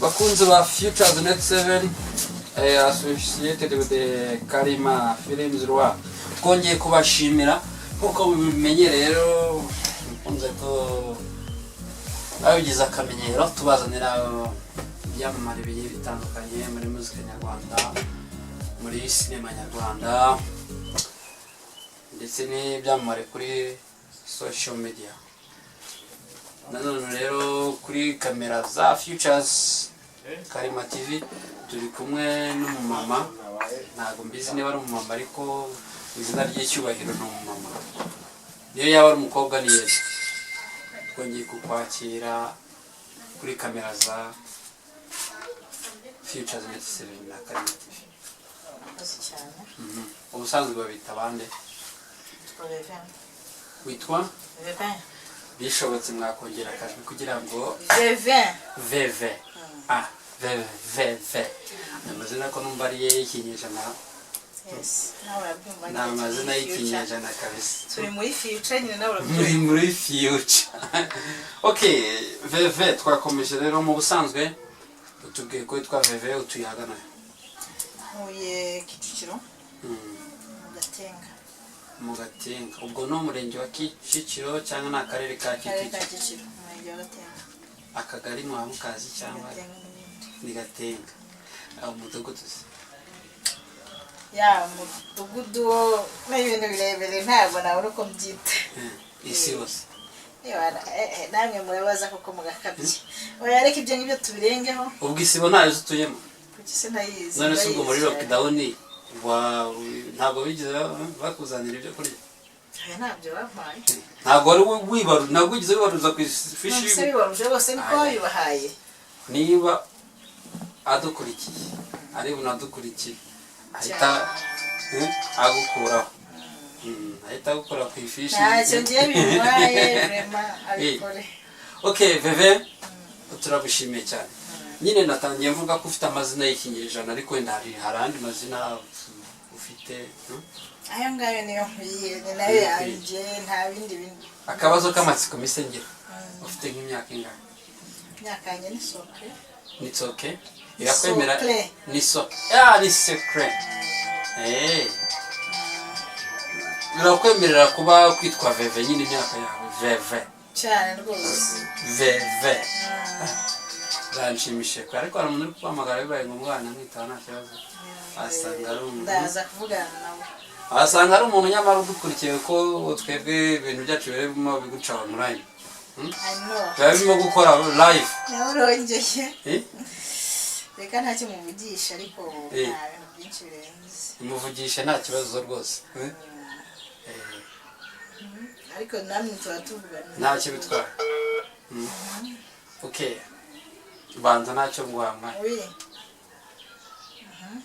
Bakunzi ba Futures Net 7 associated with the Karima Films Rwa, twongeye kubashimira. Nkuko mubimenyereye rero, mukunze ko babigize akamenyero, tubazanira ibyamamare bigiye bitandukanye muri muzika nyarwanda, muri sinema nyarwanda, ndetse n'ibyamamare kuri social media. Nanone rero kuri kamera za Futures Karima TV turi kumwe n'umumama. Ntabwo mbizi niba ari umumama, ariko izina ry'icyubahiro ni umumama, niyo yaba ari umukobwa ni yeza. Twongeye kukwakira kuri kamera za Futures Net 7 na Karima TV. Murakoze cyane. Ubusanzwe babita bande? Yitwa Vevin. Witwa? Vevin. Bishobotse mwakongera akajwi kugira ngo Vevin. Veve, ah, veve, veve, ni amazina ko numva ari y'ikinyejana. Yes. Nawe urabyumva. Ni Nyine turi amazina muri future. y'ikinyejana kabisa. Turi muri future nyine, nawe Muri urabyumva. Muri future. Okay, Veve, twakomeje rero. Mu busanzwe utubwiye ko witwa Veve, utuye ahagana? Ntuye Kicukiro, mu Gatenga. Mu Gatenga, ubwo ni umurenge wa Kicukiro cyangwa ni akarere ka Akarere ka Kicukiro? Kicukiro, umurenge wa Gatenga. Akagari mwaba mukazi cyangwa? Gatenga n'ibindi. Ni Gatenga. Ah, umudugudu se? Ya, umudugudu wo ni ibintu birebire, ntabwo nabona uko mbyita. Isi yose. Namwe murabaza koko mugakabye. Oya, reka ibyo ngibyo tubirengeho. Ubwo isibo ntayo uzi utuyemo? Kuki se ntayizi? None se ubwo muri Ndayizi cyane. lockdown ntabwo bigeze bakuzanira ibyo kurya? Oya, ntabyo bampaye. Ntabwo wari wibaru, ntabwo wigeze wibaruza ku ifishi? None se bibaruje bose niko Aya. babibahaye? Niba adukurikiye, ari bunadukurikiye, ahita agukuraho. Ahita agukura ku ifishi. Ntacyo ngiye bintwaye, vraiment, abikore. Okay, Veve, turagushimiye cyane. Nyine natangiye mvuga ko ufite amazina y'ikinyejana, ariko wenda hari andi mazina ufite, Ayo ngayo niyo nkwiye, ni nayo yanjye, nta bindi bintu. Akabazo k'amatsiko misengero, ufite nk'imyaka ingana? Imyaka yanjye ni socle. Ni soke irakwemera? Socle. Ni so, ah, ni secret. Birakwemerera kuba kwitwa Veve nyine, imyaka yawe, Veve? Cyane rwose. Veve, biranshimishije kwe, ariko hari umuntu uri kuguhamagara, bibaye ngombwa wanamwitaba, nta kibazo. Wasanga ari umuntu. Ndaza kuvugana nawe. Wasanga ari umuntu nyamara udukurikiye, ko twebwe ibintu byacu birimo biguca online. I know. Biba birimo gukora live. Nawe urongeye. Eh? Reka ntacyo muvugisha, ariko nta bintu byinshi birenze. Muvugishe, nta kibazo rwose. Eh? Ariko namwe tuba tuvugana. Ntacyo bitwara. Okay, banza ntacyo guhamara. Oui. Mhm.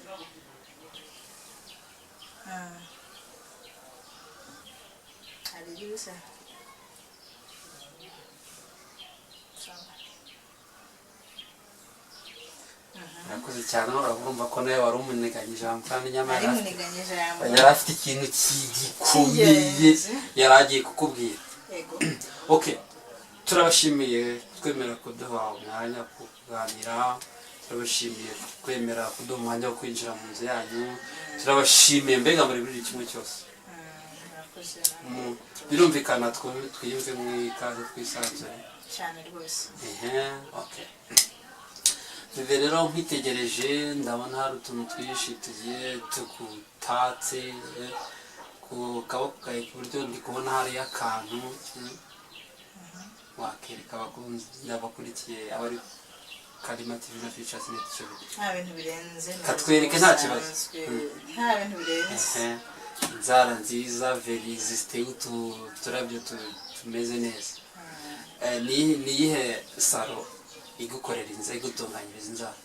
Hari ibisa. Sawa. Urakoze cyane. Urumva ko nawe wari umuniganye ijambo, kandi nyamara Nari yari muniganye ijambo. Yari afite ikintu gikomeye Cy'ingenzi. yari agiye kukubwira. Yego. Okay, turabashimiye kwemera kuduha umwanya wo kuganira, turabashimiye kwemera kuduha umwanya wo kwinjira mu nzu yanyu, turabashimiye mbega muri buri kimwe cyose. Murakoze. Birumvikana twiyumve mu ikaze, twisanzuye. Cyane rwose. Ehe, okay. Bebe, rero nkwitegereje ndabona hari utuntu twinshi tugiye tugutatse. Ku kaboko kawe k'iburyo ndi kubona hariyo akantu, wakereka abakunzi n'abakurikiye abari Karima TV na Futures Net Show. Nta bintu birenze, ni Katwereke, ubuzima nta kibazo. busanzwe. Nta bintu birenze. Ehe, inzara nziza, vernis ziteye utu turabyo tumeze neza. Ni iyihe salon igukorera inzara, igutunganyiriza inzara?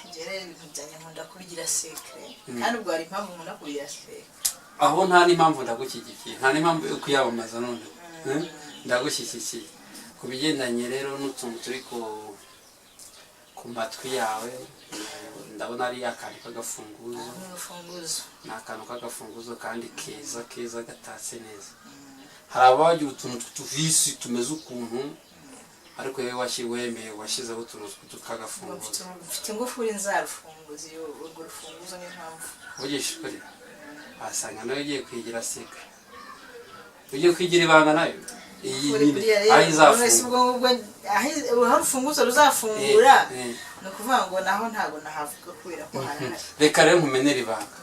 Njye rero ibintu byanjye nkunda kubigira secret, kandi ubwo hari impamvu nkunda kubigira secret. Aho nta n'impamvu, ndagushyigikiye, nta n'impamvu yo kuyamamaza none. Ndagushyigikiye ku bigendanye rero n'utuntu turi ku matwi yawe. Ndabona ari akantu k'agafunguzo. N'urufunguzo. Ni akantu k'agafunguzo kandi keza keza, gatatse neza. Hari abagira utuntu tw'utuvisi tumeze ukuntu. Ariko wowe wemeye, washyizeho utuntu tukagafunguza. Mfite ingufuri nzarufunguza iyo urwo rufunguzo, niyo mpamvu. Uvugisha ukuri, wasanga nawe ugiye kwigira secret, ugiye kwigira ibanga nayo iyi Kuri nyine buriya aho rero none se izafungura. Ubwo ngubwo aho urufunguzo ruzafungura, ni ukuvuga ngo naho ntabwo nahavuga kubera ko harahari. Reka rero nkumenere ibanga: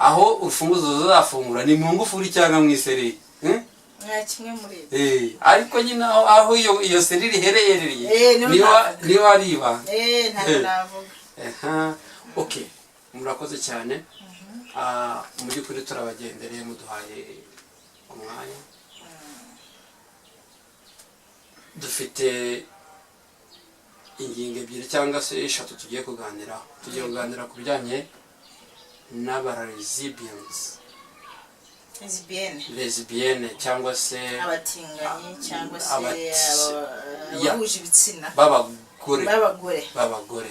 aho urufunguzo ruzafungura ni mu ngufuri cyangwa mu isereri, eh? Nta kimwe muri ibyo. Ariko nyine aho iyo serire iherereye Niho niba navuga. Niba ari ibanga. Ntabwo navuga. Aha, okay, murakoze cyane. Mu by'ukuri turabagendereye, muduhaye umwanya. Dufite ingingo ebyiri cyangwa se eshatu tugiye kuganiraho. Tugiye kuganira ku bijyanye n'abaralesbians. Lesbienne. Lesbienne cyangwa se abatinganyi cyangwa se abahuje ibitsina. B'abagore. B'abagore. B'abagore.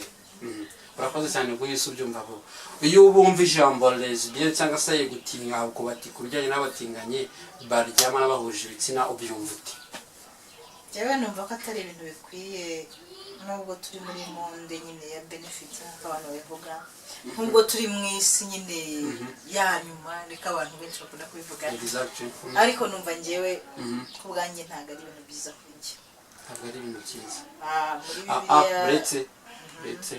Urakoze cyane guhisa ubyumva vuba. Iyo bumva ijambo lesbienne cyangwa se gutinga ku bati, ku bijyanye n'abatinganyi baryama n'abahuje ibitsina, ubyumva ute? Njyewe numva ko atari ibintu bikwiye, nubwo turi muri monde nyine ya benefit nk'uko abantu babivuga, nubwo turi mu isi nyine ya nyuma, niko abantu benshi bakunda kubivuga. Ariko numva njyewe ku bwanjye ntabwo ari ibintu byiza kuri njye. Ntabwo ari ibintu byiza. Muri Bibiliya. Uretse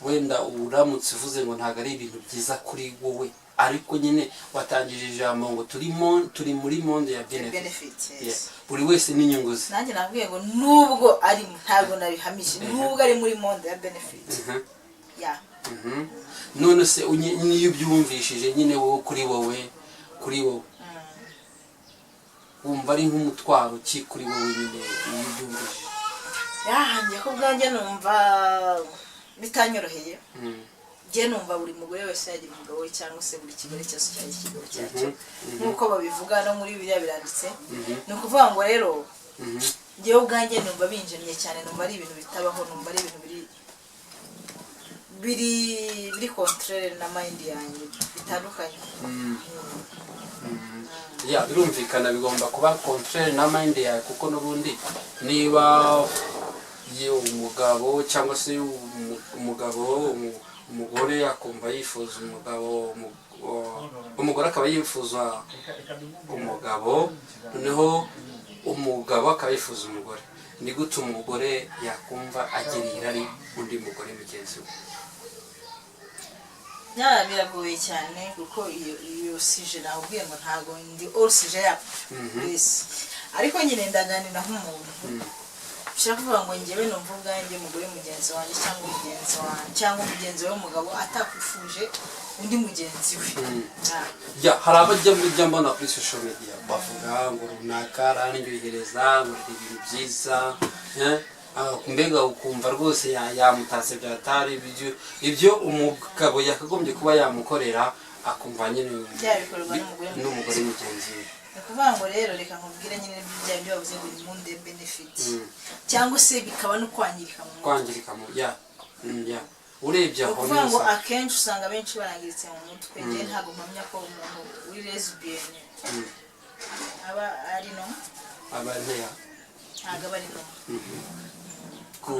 wenda uramutse uvuze ngo ntabwo ari ibintu byiza kuri wowe, ariko nyine watangije ijambo ngo turi muri monde ya benefit. Benefit, yes. Buri wese n'inyungu ze. Nanjye nabwiye ngo nubwo ari, ntabwo nabihamije, nubwo ari muri monde ya benefit ya. None se niyo ubyumvishije nyine wowe, kuri wowe wumva ari nk'umutwaro ki kuri wowe nyine iyo ubyumvishije? Njye ku bwanjye numva bitanyoroheye. Njye numva buri mugore wese yagira umugabo we, cyangwa se buri kigore cyose cyagira ikigabo cyacyo, nk'uko babivuga no muri Bibiliya biranditse. Ni ukuvuga ngo rero njyewe ubwanjye numva binjemye cyane, numva ari ibintu bitabaho, numva ari ibintu biri contraire na mind yanjye, bitandukanye. Ya, birumvikana, bigomba kuba contraire na mind yawe, kuko n'ubundi niba ye umugabo cyangwa se umugabo umugore akumva yifuza umugabo, umugore akaba yifuza umugabo, noneho umugabo akaba yifuza umugore, ni gute umugore yakumva agiriye irari undi mugore mugenzi we? Ya, biragoye cyane, kuko iyo sujet nakubwiye ngo ntabwo ndi all sujet yabo wese, ariko nyine ndaganira nk'umuntu. Ushaka kuvuga ngo njyewe numva ubwanjye umugore mugenzi wanjye cyangwa mugenzi wanjye cyangwa mugenzi we w'umugabo atakwifuje undi mugenzi we. Ya, hari abajya mujya mbona kuri social media bavuga ngo runaka arandyohereza, nkorera ibintu byiza, eh? Mbega ukumva rwose yamutatse byatari ibyo umugabo yakagombye kuba yamukorera, akumva nyine Byabikorwa n'umugore. N'umugore mugenzi we. Ni ukuvuga ngo rero reka nkubwire nyine bya byo bavuze ngo ni monde benefit, cyangwa se bikaba no kwangirika mu mutwe. Kwangirika mu ya ya urebye Ni aho ukuvuga ngo neza. Akenshi usanga benshi barangiritse mu mutwe. Njye ntabwo mpamya ko umuntu uri lesbienne aba ari no Aba nteya. Ntabwo aba ari no. Ku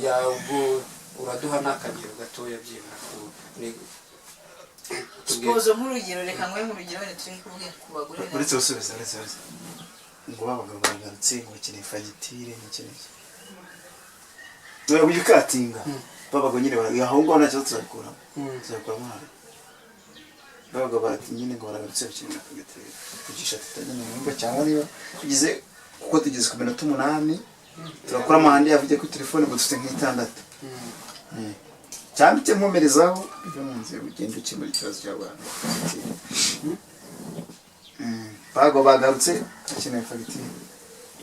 ya, ubwo uraduha n'akagero gatoya byibura ku tubwire. Suppose nk'urugero, reka nguhe nk'urugero, wenda turi kuvuga ku bagore. Uretse gusubiza, uretse ngo babaga bagarutse ngo bakeneye fagitire n'iki n'iki, ujya ukatinga babaga nyine aho ngaho nta kibazo, tuzabikuramo, tuzabikuramo hano. Babaga barati nyine ngo baragarutse bakeneye fagitire, kugisha tutajya mu nyumba, cyangwa niba tugeze, kuko tugeze ku minota 8, turakuramo ahandi yavugiye kuri telefone ngo dufite nk'itandatu. Cyangwa icyo nkomerezaho bive mu nzira, ugende ukemura ikibazo cy'abantu. Bago bagarutse bakeneye fagitire,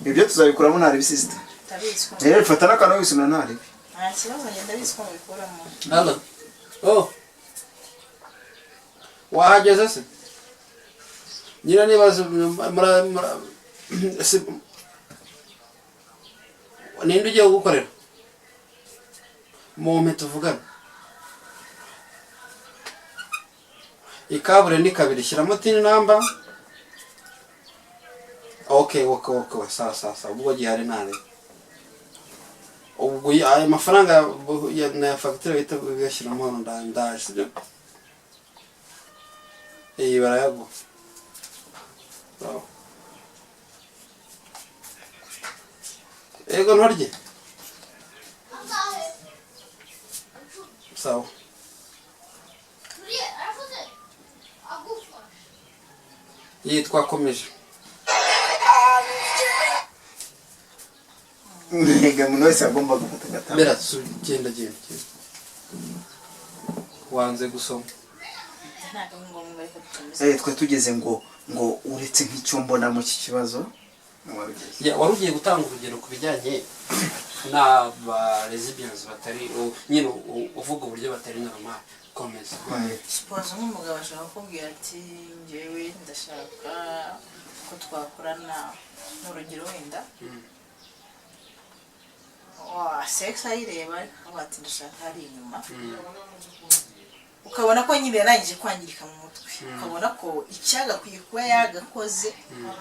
ibyo tuzabikuramo, ntaribi sister. Ndabizi ko Rero fata n'akantu wisomera, ntaribi. Nta kibazo, njye ndabizi ko mubikuramo. Halo. Oh. Wahageze se? Nyina nibaza mura mura ninde ugiye kugukorera? Mumpe tuvugane. Ikabure ni kabiri, shyiramo TIN number. Okay. Sawa sawa sawa. Ubwo gihari ntare. Ubwo aya mafaranga na fagitire bahita bayashyiramo hano, ndaje, sibyo? Iyi barayaguha. Sawa. Yego, ntorye. Sawa. Iyi twakomeje. Mbega umuntu wese agomba gufata agatabo. Mbera, genda, genda, genda. Wanze gusoma. Ntabwo ari ngombwa, reka dukomeze. Twe tugeze ngo uretse nk'icyo mbona mu iki kibazo wabigeze. Ya, wari ugiye gutanga urugero ku bijyanye n'aba lesbians batari nyine uvuga uburyo batari normal. Komeza. Suppose nk'umugabo ashaka kukubwira ati: "Njyewe ndashaka ko twakorana," n'urugero wenda wa sex ayireba, ariko akavuga ati: "Ndashaka hari inyuma." Ukabona ko nyine yarangije kwangirika mu mutwe, ukabona ko icyagakwiye kuba yagakoze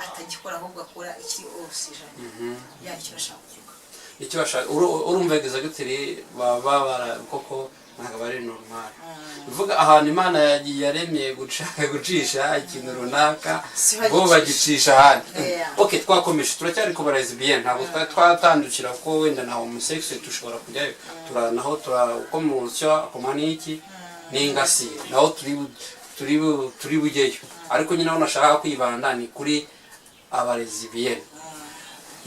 atagikora, ahubwo akora ikiri oxygen yacyo ashaka kuvuga. Icyo bashaka, urumva exactly baba bara koko ntabwo bari normal. Bivuga ahantu Imana yagiye yaremye gucisha ikintu runaka, Si bo bagicisha. Bagicisha ahandi. Okay, twakomeje, turacyari ku ba lesbian, ntabwo twari twatandukira ko wenda na homosexual dushobora kujyayo. Naho tura uko mu nsyo akoma n'iki n'ingasire, naho turi bujyeyo, ariko nyine aho nashaka kwibanda ni kuri aba lesbian.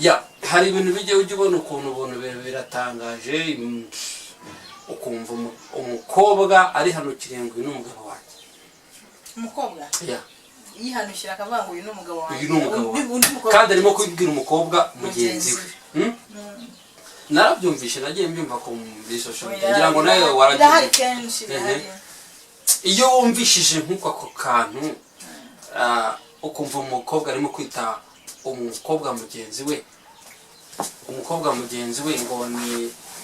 Ya, hari ibintu bijya ujya ubona ukuntu ubuntu biratangaje, ukumva umukobwa ari hano kirindwi n'umugabo wanjye. Umukobwa Ya. yihanukira akavuga ngo uyu ni umugabo wanjye. Uyu ni umugabo Undi wanjye. Undi mukobwa Kandi arimo kubibwira umukobwa mugenzi we. Narabyumvishe, nagiye mbyumva ku muri social media, ngira ngo nawe Birahari warabyumva. kenshi, birahari. Iyo wumvishije nk'uko ako kantu, ukumva umukobwa arimo kwita umukobwa mugenzi we, umukobwa mugenzi we ngo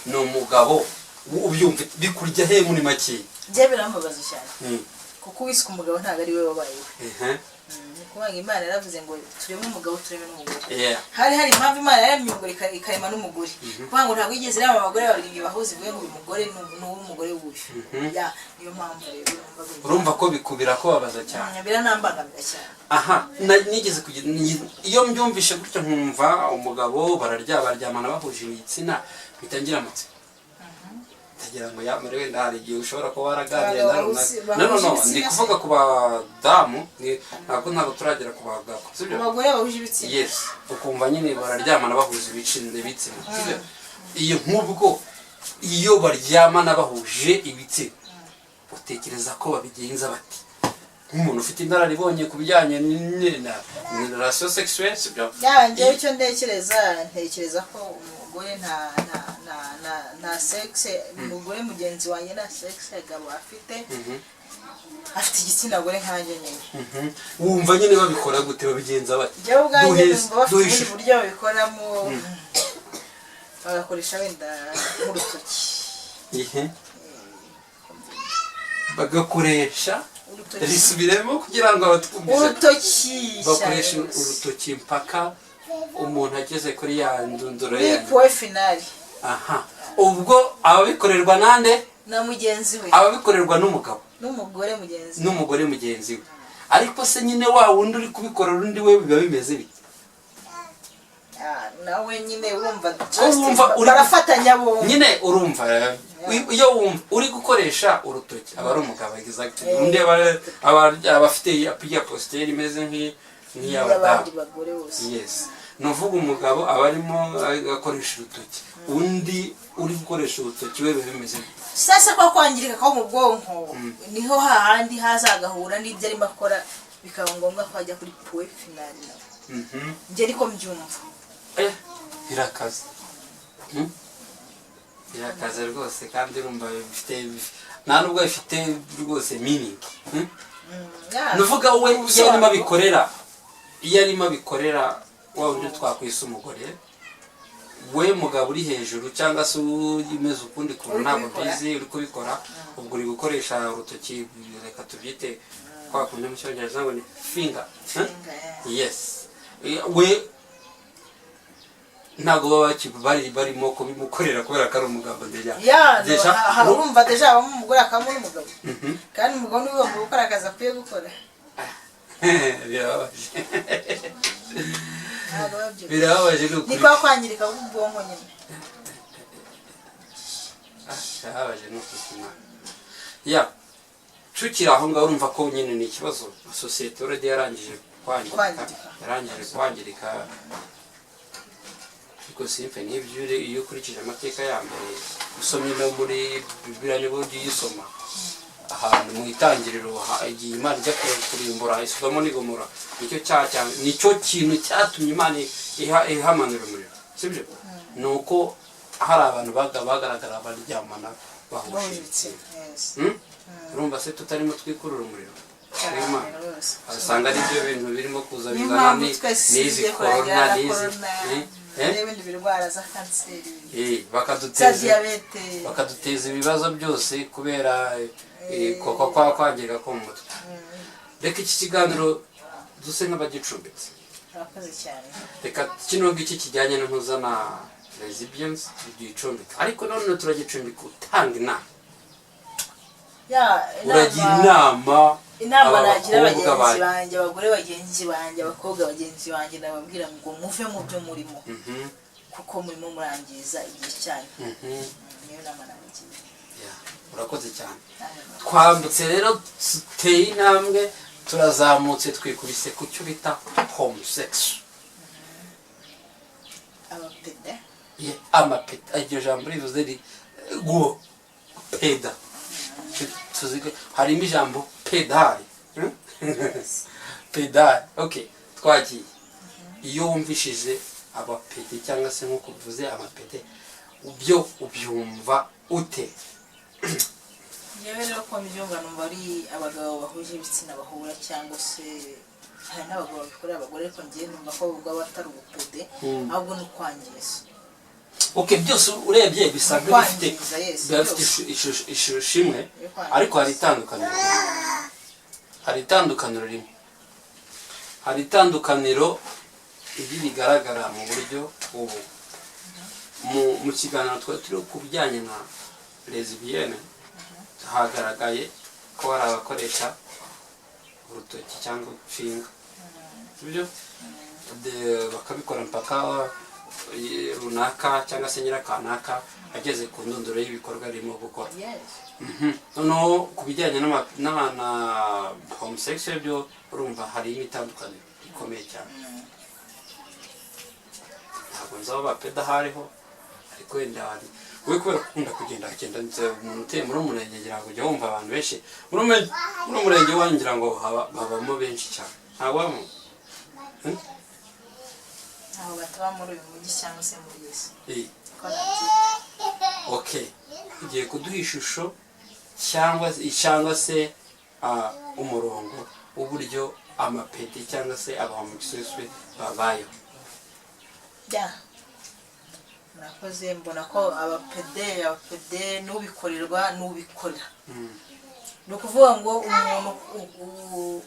ni umugabo, ubyumva bikurya he muri make? Njye birambabaza cyane, kuko uwiswe umugabo ntabwo ari we wabaye we. Ni ukuvuga ngo Imana yaravuze ngo tureme umugabo, tureme n'umugore. Hari impamvu Imana yaremye umugore, ikarema n'umugore. Kuvuga ngo ntabwo yigeze irema abagore babiri ngo ibahuze, ivuge ngo uyu mugore ni uw'umugore w'uyu. Ya, niyo mpamvu rero numva Urumva ko bikubira kubabaza cyane. Biranambangamira cyane. Aha nigeze kugira iyo mbyumvishe gutyo, nkumva umugabo bararya, baryamana bahuje ibitsina, mpita ngira amatsiko, ndagira ngo yamare wenda hari igihe ushobora kuba waraganiriye na Abagabo runaka. No, no, no, bahuje ndi ibitsina. Kuvuga ku badamu, ntabwo turagera ku bagabo, sibyo? Ku bagore bahuje ibitsina. Yes, ukumva nyine bararyamana bahuje ibitsina, sibyo? Iyo nk'ubwo iyo baryamana bahuje ibitsina, utekereza ko babigenza bati nk'umuntu ufite inararibonye ku bijyanye na relation sexuelle, sibyo? Ya, njyewe icyo ntekereza, ntekereza ko umugore nta sexe, umugore mugenzi wanjye nta sexe gabo afite, afite igitsina gore nkanjye nyine. Wumva nyine babikora gute, babigenza bate? Njyewe ubwanjye numva bafite Duhe ubundi ishusho. buryo babikoramo, bagakoresha wenda nk'urutoki. Ihe. Bagakoresha Urutoki. Risubiremo kugira ngo abatwumvise. Urutoki. Bakoresha Cyane rwose. urutoki mpaka umuntu ageze kuri ya ndunduro Kuri ya point finale. Aha, ubwo ababikorerwa nande? Na mugenzi we. Ababikorerwa n'umugabo. N'umugore mugenzi we. N'umugore mugenzi we. Ariko se nyine wa wundi uri kubikorera undi we, biba bimeze bite? Ah, nawe nyine urumva Wumva barafatanya bombi. Nyine urumva, iyo wumva uri gukoresha urutoki aba ari umugabo, exactly. Undi aba afite ya posture imeze nk'iy'abadamu. Y'abandi bagore bose. Yes, ni uvuga umugabo aba arimo akoresha urutoki, undi uri gukoresha urutoki we biba bimeze bite? Sasa kwa kwangirika ko mu bwonko niho hahandi hazagahura n'ibyo arimo akora, bikaba ngombwa ko ajya kuri point finale nawe. Njye niko mbyumva. Birakaze. Birakaze rwose, kandi urumva bifite, nta nubwo bifite rwose meaning. Yeah. Nuvuga we iyo arimo abikorera wa wundi twakwise umugore we, mugabo uri hejuru cyangwa se umeze ukundi kuntu, Uri ntabwo kubikora. mbizi, uri kubikora, ubwo uri gukoresha urutoki, reka tubyite kwa kundi mu Cyongereza ngo ni finger, Finger, yeah. Yes. We Ntabwo baba barimo kubimukorera kubera ko ari umugabo déjà. Ya, no, Déjà, urumva déjà habamo umugore, hakabamo n'umugabo, kandi umugabo niwe ugomba gukora akazi akwiye gukora. Birababaje. Ntabwo biba byoroshye. Birababaje ni Ni ukuri. kwa kwangirika k'ubwonko nyine. Ah, birababaje ni ukuri Imana. Ya, tukiri aho ngaho, urumva ko nyine ni ikibazo, sosiyete already yarangije kwangirika. Kwangirika. Yarangije kwangirika, ariko simfe n'ibyo iyo ukurikije amateka ya mbere, usomye no muri Bibiliya, niba ujya uyisoma, ahantu mu itangiriro, igihe Imana ijya kurimbura Sodomu n'Igomora, nicyo cyaha nicyo kintu cyatumye Imana ihamanura umuriro, sibyo? Ni uko hari abantu bagaragara baryamana bahuje bahuje ibitsina. ibitsina, yes. Urumva se tutarimo twikurura umuriro Cyane w'Imana? rwose. Usanga ari byo bintu birimo kuza Niyo bizana mpamvu twese n'izi tugiye korona kurangira na n'izi korona Eh? n'ibindi birwara za kanseri, Eh, za bakaduteza diyabete. Bakaduteza ibibazo byose kubera koko kwa kwangirika ko mu mutwe. Reka iki kiganiro duse nk'abagicumbitse. Urakoze cyane. Reka kino ngiki kijyanye n'impuza na lesbians tugicumbika, ariko none turagicumbika utanga inama. Ya. Uragira inama Inama aba nagira bakobwa bagenzi banjye, abagore bagenzi banjye, abakobwa bagenzi banjye, nababwira ngo muve mu byo murimo, kuko murimo murangiza igihe cyanyu. Niyo nama nabagira. Ya, urakoze cyane. Namwe murakoze. Twambutse rero, duteye intambwe, turazamutse, twikubise ku cyo bita homosexual. Abapede. Amapeta, iryo jambo rivuze ri guo peda. Tuzi ko harimo ijambo pedali. Pedali, okay, twagiye. Iyo wumvishije abapede cyangwa se nk'uko uvuze amapede, byo ubyumva ute? Njyewe rero ko mbyumva, numva ari abagabo bahuje ibitsina bahura, cyangwa se hari n'abagabo babikorera abagore, ariko njyewe numva ko bwaba atari ubupede, ahubwo ni ukwangiza. Okay, byose urebye bisa nk'ibifite Kwangiza, yes, biba bifite byose. ishusho imwe. Yo kwangiza. Ariko hari itandukaniro rimwe, hari itandukaniro rimwe, hari itandukaniro iri rigaragara mu buryo ubu. Mu kiganiro twari turi ku bijyanye na lesbienne, hagaragaye ko hari abakoresha urutoki cyangwa finger, sibyo? Bakabikora mpaka runaka cyangwa se nyirakanaka ageze ku ndunduro y'ibikorwa arimo gukora. Noneho ku bijyanye na homosexual byo, urumva harimo itandukaniro rikomeye cyane. Ntabwo nzi aho bapeda hariho, ariko wenda hari wowe kubera gukunda kugenda agenda umuntu utuye muri umurenge, ngira ngo ujya wumva abantu benshi muri umurenge wanyu, ngira ngo babamo benshi cyane, ntabwo babamo? Ntabwo bataba muri uyu mujyi cyangwa se muri iyi si. Ko nabyita. Okay, ugiye kuduha ishusho cyangwa se umurongo w'uburyo amapede cyangwa se abahomosexual babayeho. Ya, murakoze. Mbona ko abapede n'ubikorerwa n'ubikora, ni ukuvuga ngo umuntu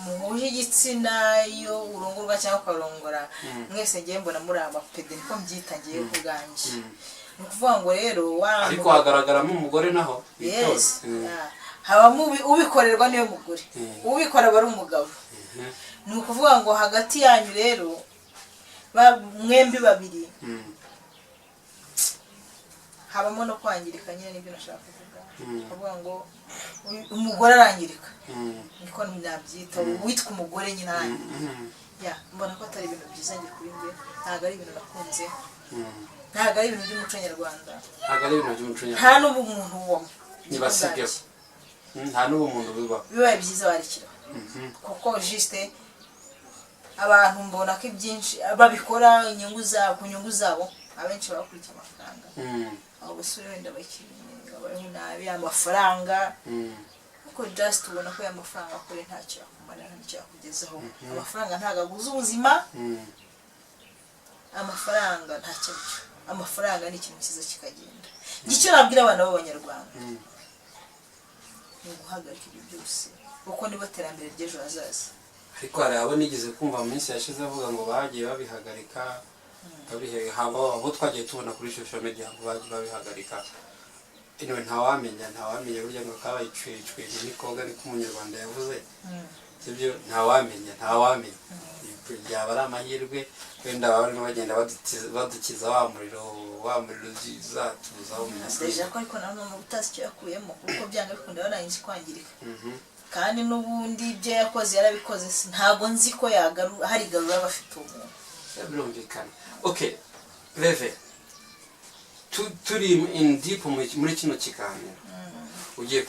muhuje igitsina, iyo urongorwa cyangwa ukarongora, mwese ngiye mbona muri abapede, niko mbyita ngiye ku bwanjye. Ni ukuvuga ngo rero wa Ariko hagaragaramo umugore naho. Yes. Witonze. Yeah. Habamo ubikorerwa niwe mugore, ubikora aba ari umugabo. Ni ukuvuga ngo hagati yanyu rero mwembi babiri, habamo no kwangirika nyine, nibyo nashaka kuvuga. Kuvuga ngo umugore arangirika, niko nabyita, witwa umugore nyine arangirika. Ya, mbona ko atari ibintu byiza. Njye kuri njye ntabwo ari ibintu nakunze, ntabwo ari ibintu by'umuco nyarwanda. Ntabwo ari ibintu by'umuco Nta nyarwanda. n'ubumuntu bubamo. Ntibasigeho. Nta n'ubumuntu bubaho. Bibaye byiza barekera, kuko juste abantu mbona ko ibyinshi babikora inyungu zabo, ku nyungu zabo. Abenshi baba bakurikiye amafaranga. Abo basore wenda bakiri babayeho nabi, amafaranga, ariko just ubona ko aya mafaranga akore ntacyo yakumarira, ntacyo yakugezaho. Amafaranga ntabwo aguza ubuzima. Amafaranga ntacyo aricyo. Amafaranga ni ikintu cyiza kikagenda. Icyo nabwira abana b'abanyarwanda ni uguhagarika ibyo byose, kuko nibo terambere ry'ejo hazaza. Ariko hari abo nigeze kumva mu minsi yashize avuga ngo bagiye babihagarika. Haba abo twagiye tubona kuri social media ngo bagiye babihagarika. Anyway, ntawamenya burya ngo kabaye icwicwe nikoga, niko Umunyarwanda yavuze, sibyo? Ntawamenya, byaba ari amahirwe wenda baba barimo bagenda badukiza wa muriro uzatuzaho mu Déjà ko ariko nanone uba utazi icyo yakuyemo, kuko byanga bikunda barangije kwangirika. Kandi n'ubundi ibyo yakoze yarabikoze, ntabwo nzi ko hari igarura aba afite umuntu. Birumvikana. Okay, Veve, turi in deep muri kino kiganiro, ugiye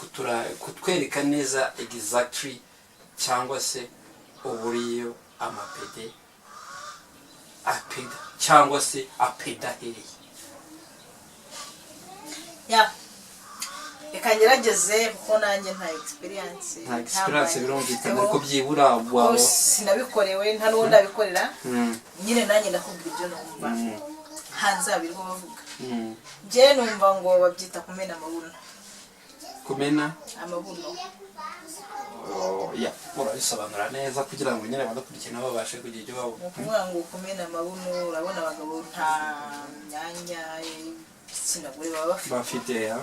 kutwereka neza exactly cyangwa se uburyo amapede apeda cyangwa se apeda hehe? Ya, reka ngerageze, kuko nanjye nta experience. Nta experience, birumvikana, mfiteho. ariko byibura Kuko waba sinabikorewe, nta n'uwo ndabikorera. Nyine nanjye ndakubwira ibyo numva hanze habirirwa bavuga. Njye numva ngo babyita kumena amabuno. Kumena amabuno. Oh, yeah. Urabisobanura neza kugira ngo nyine abadukurikiye nabo babashe kugira icyo Ni babona. ukuvuga ngo kumena amabuno, urabona abagabo nta myanya y'igitsina gore baba bafite. Bafite ya.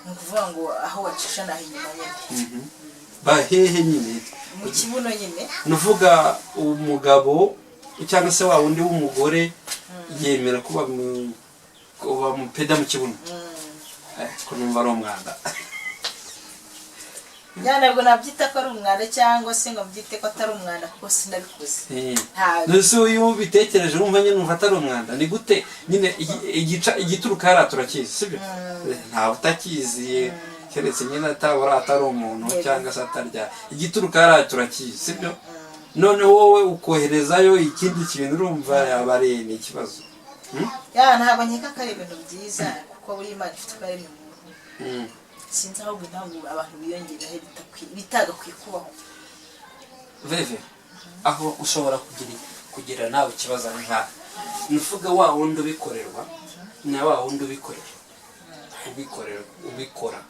Ni ukuvuga ngo aho bacisha naho inyuma nyine. Bahehe nyine? Mu kibuno nyine. Nuvuga umugabo cyangwa se wa wundi w'umugore yemera ko bamupeda mu kibuno? Ko numva ari umwanda. Ya, ntabwo nabyita ko ari umwanda cyangwa se ngo mbyite ko atari umwanda, kuko sinabikoze. Ntabwo. Nese iyo ubitekereje wumva nyine numva atari umwanda? Ni gute nyine igica igituruka hariya turakizi, sibyo? Ntawe utakizi, keretse nyine atabura atari umuntu cyangwa se atarya. Igituruka hariya turakizi, sibyo? Noneho wowe ukoherezayo ikindi kintu, urumva yaba ari ni ikibazo. Ya, ntabwo nkeka ko ari ibintu byiza, kuko buri Imana ifite uko yaremye umuntu. Sinzi ahubwo impamvu abantu biyongeraho bitagakwiye kubaho. Veve, aho ushobora kugira nawe ikibazo ari nka nuvuga wa wundi ubikorerwa na wa wundi ubikorera, ubikorera, ubikora.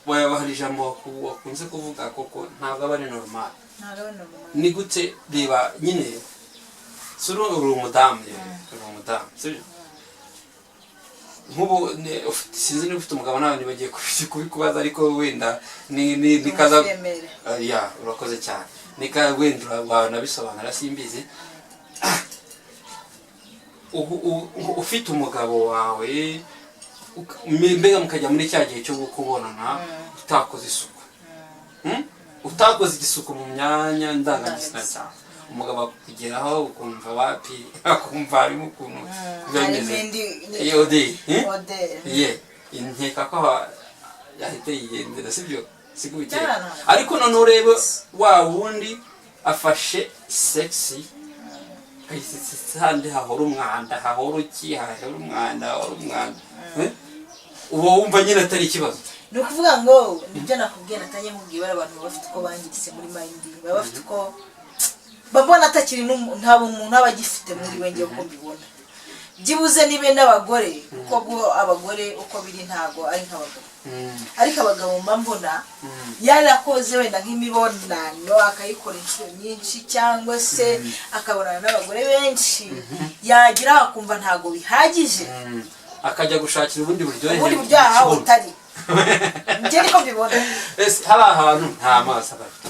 Waba hari ijambo wakunze kuvuga koko ntabwo aba ari normal. Ntabwo ari normal. Ni gute? Reba nyine, si uri umudamu, uri umudamu, sibyo? Nk'ubu sinzi niba ufite umugabo nawe, ntibagiye kubikubaza, ariko wenda ni kaza. Umufemere. Ah, ya, urakoze cyane. Nika wenda wanabisobanura, simbizi. Ufite umugabo wawe, mbega mukajya muri cya gihe cyo kubonana utakoze isuku, Utakoze isuku mu myanya ndangagitsina cyawe, umugabo akugeraho ukumva wapi, akumva harimo ukuntu biba Harimo bimeze. indi Eh, odeur, eh? Odeur. Ye, nkeka ko yahita yigendera, sibyo? Siko bikeka? Cyane. Ariko noneho urebe wa wundi afashe sexy handi hahora umwanda, hahora iki, hahora umwanda, hahora umwanda. Eh? Uba wumva nyine atari ikibazo. Ni ukuvuga ngo nibyo nakubwiye, natangiye nkubwiye, bari abantu baba bafite uko bangiritse muri mind, baba bafite uko babona atakiri nta bumuntu aba agifite muri we. Ngewe uko mbibona, byibuze nibe n'abagore, kuko bwo abagore uko biri ntago ari nk'abagabo, ariko abagabo mba mbona yarakoze wenda nk'imibonano akayikora inshuro nyinshi cyangwa se akabonana n'abagore benshi, yagira akumva ntago bihagije. Akajya gushakira ubundi buryohe ubundi mu buryohe aho kibuno. Butari njye niko mbibona. Ese hari ahantu nta mazi aba afite?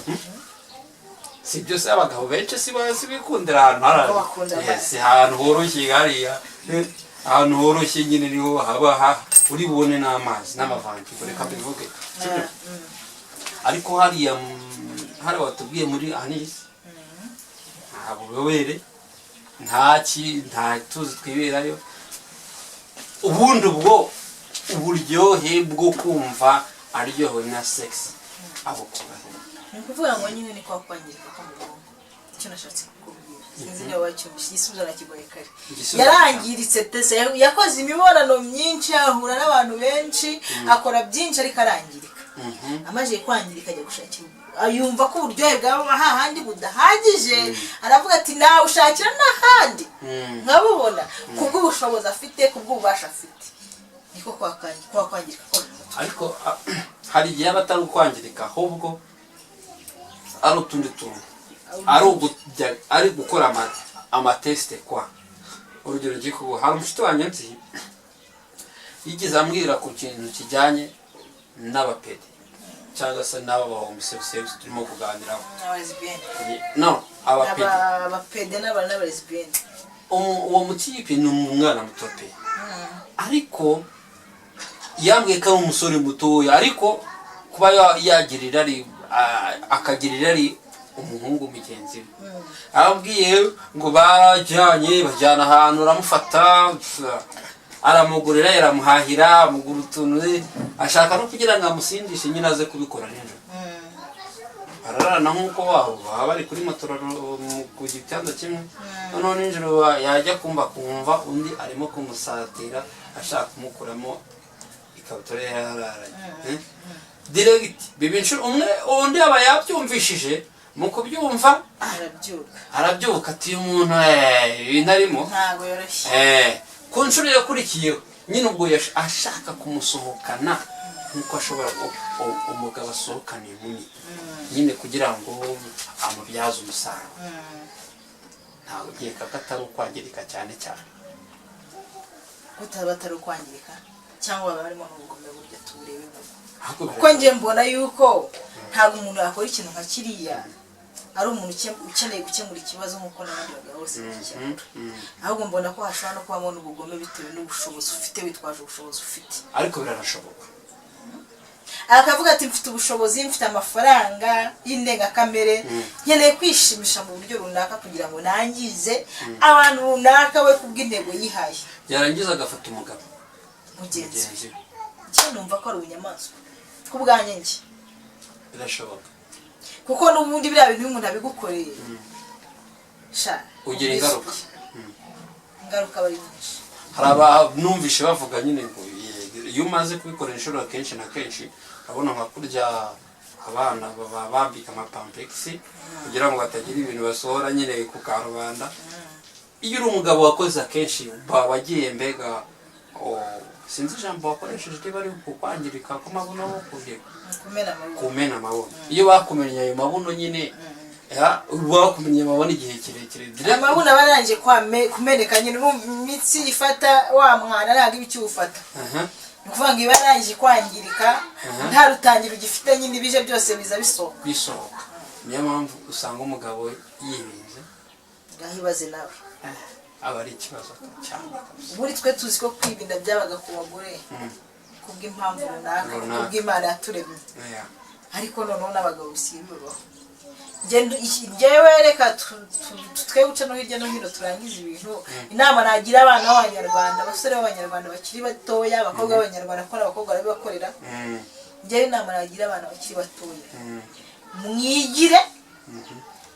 Si byo se? Abagabo benshi si si bikundira ahantu hari Ngo bakunda amazi. Yes, ahantu horoshye hariya. Ahantu horoshye nyine niho haba uri bubone n'amazi n'amavangingo, reka mbivuge, sibyo? Ariko hariya hariya watubwiye muri anisi nta bubobere, nta ki, nta tuzi twiberayo. Ubundi ubwo uburyohe bwo kumva aryohewe na sex abukura he? Ni ukuvuga ngo nyine ni kwa kwangirika ko mu bwonko, icyo nashatse kukubwira, sinzi niba wacyumvise. Igisubizo nakigoye kare. Igisubizo. Yarangiritse tese, yakoze imibonano myinshi, ahura n'abantu benshi, akora byinshi, ariko arangirika. Amaze kwangirika ajya gushakira, yumva ko uburyohe bwaba hahandi budahagije, aravuga ati nawushakira n'ahandi nkabubona, kubw'ubushobozi afite, kubw'ububasha afite. Niko kwa kwangirika ko mu mutwe. Ariko hari igihe aba atari ukwangirika, ahubwo ari utundi tuntu, ari ukujya ari gukora Ama test kwa urugero ngiye kuguha, hari umushuti wanjye nzi yigeze ambwira ku kintu kijyanye n'abapede cyangwa se n'aba ba homosexuels turimo kuganiraho. N'abalesbienne. No, abapede. Abapede n'abalesbienne. Uwo mutipe ni umwana muto pe, ariko yambwiye ko ari umusore mutoya, ariko kuba yagira irari, akagira irari umuhungu mugenzi we. Arambwiye ngo bajyanye, bajyana ahantu, aramufata, aramugurira, aramuhahira, amugura utuntu, ashaka no kugira ngo amusindishe nyine aze kubikora nijoro. Bararana nk'uko wabo baba bari kuri motora ku gitanda kimwe, noneho nijoro yajya kumva kumva undi arimo kumusatira, ashaka kumukuramo ikabutura ye yararanye. Direct biba inshuro umwe, undi aba yabyumvishije, mu kubyumva arabyuka. Arabyuka ati: "Uyu muntu, ibintu arimo ntabwo yoroshye." Ku nshuro yakurikiyeho nyine ubwo ashaka kumusohokana nk'uko ashobora umugabo asohokana inkumi nyine kugira ngo amubyaze umusaruro. Ntabwo nkeka ko atari ukwangirika cyane cyane. Kutaba atari ukwangirika, cyangwa baba barimo n'ubugome, burya tuburebe nabwo. Ahubwo Kuko njye mbona yuko ntabwo umuntu yakora ikintu nka kiriya ari umuntu ukeneye gukemura ikibazo nk'uko n'abandi bagabo bose bagikemura. Ahubwo mbona ko hashobora no kubamo n'ubugome bitewe n'ubushobozi ufite, witwaje ubushobozi ufite. Ariko biranashoboka. Akavuga ati: "Mfite ubushobozi, mfite amafaranga y'indengakamere, nkeneye kwishimisha mu buryo runaka kugira ngo nangize abantu runaka," we kubw'intego yihaye. Yarangiza agafata umugabo mugenzi we. Mugenzi we. Njye numva ko ari ubunyamaswa ku bwanjye njye. Birashoboka. Kuko n'ubundi biriya bintu iyo umuntu abigukoreye, sha, ugira ingaruka. Ingaruka aba ari nyinshi. Hari abanumvishe bavuga nyine ngo iyo umaze kubikora inshuro kenshi na kenshi, urabona nka kurya abana baba bambika amapampegisi kugira ngo batagira ibintu basohora nyine ku karubanda. Iyo uri umugabo wakoze akenshi, wagiye mbega, sinzi ijambo wakoresheje niba ari ukwangirika kw'amabuno, kumena amabuno. Kumena amabuno. Iyo bakumennye ayo mabuno nyine, bakumennye amabuno igihe kirekire Amabuno aba arangije kumeneka nyine, urumva imitsi ifata wa mwana ntabwo iba ikiwufata. Ni ukuvuga ngo iba yarangije kwangirika, nta rutangiro ugifite nyine, ibije byose biza bisohoka. Bisohoka. Niyo mpamvu usanga umugabo yibinze. Ngaho ibaze nawe. Aba ari ikibazo cyane kabisa. Ubundi twe tuzi ko kwibinda byabaga ku bagore kubw'impamvu runaka, Runaka. kubw'Imana yaturemye. Ariko noneho n'abagabo bisigaye bibaho. Njyewe reka twe guca no hirya no hino turangize ibintu. Inama nagira abana b'Abanyarwanda, abasore b'Abanyarwanda bakiri batoya, abakobwa b'Abanyarwanda, kuko n'abakobwa barabibakorera. Njyewe inama nagira abana bakiri batoya, mwigire,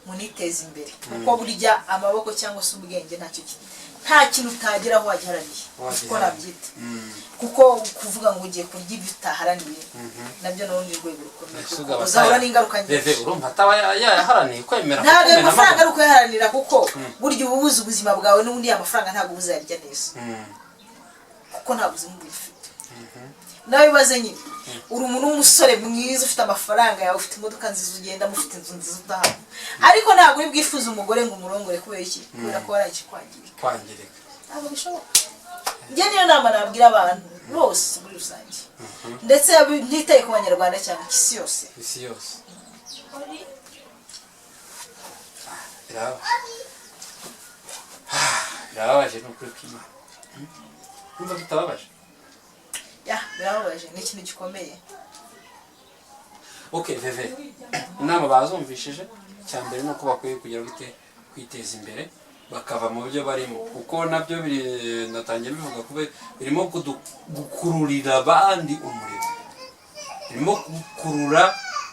muniteze imbere, kuko burya amaboko cyangwa se ubwenge ntacyo nta kintu utageraho wagiharaniye, uko Wagiharaniye. nabyita. Kuko kuvuga ngo ugiye kurya ibyo utaharaniye, nabyo ni urundi rwego rukomeye, Ese kuko ugaba uzahura n'ingaruka Veve, nyinshi. urumva ataba yaharaniye kwemera Ntabwo ayo kumena mafaranga ari amabuno? ukuyaharanira, kuko burya uba ubuze ubuzima bwawe, n'ubundi aya mafaranga ntabwo uba uzayarya neza, kuko nta buzima uba ufite. Nawe ibaze nyine, uri umuntu w'umusore mwiza, ufite amafaranga yawe, ufite imodoka nziza ugendamo, ufite inzu nziza utahamo, ariko ntabwo uri bwifuze umugore ngo umurongore. Kubera iki? Kubera ko warangije kwangirika. Kwangirika. Ntabwo bishoboka. Njye niyo nama nabwira abantu bose muri rusange, ndetse ntitaye ku Banyarwanda cyane, isi yose. Isi yose. Birababaje. Birababaje ni ukuri kw'Imana. Numva bitababaje. Ya, birababaje, ni ikintu gikomeye. Okay, Veve, inama bazumvishije. Icya mbere ni uko bakwiye kugira gute? Kwiteza imbere, bakava mu byo barimo, kuko nabyo biri, natangiye bivuga kuba birimo gukururira abandi umuriro, birimo gukurura,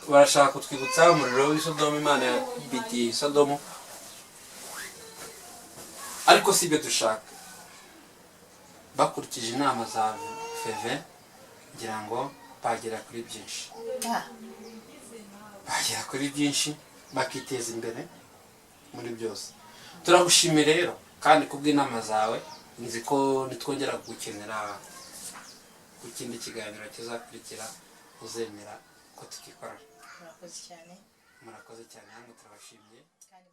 barashaka kutwibutsa umuriro w'isodomu, Imana yabitiye Isodomu, ariko si ibyo dushaka. Bakurikije inama za Veve, ngira ngo bagera kuri byinshi. Bagera kuri byinshi, bakiteza imbere muri byose. Turagushimiye rero kandi kubw'inama zawe. Nzi ko nitwongera gukenera ku kindi kiganiro kizakurikira, uzemera ko tugikorana. Murakoze cyane. Murakoze cyane, namwe turabashimiye. Kandi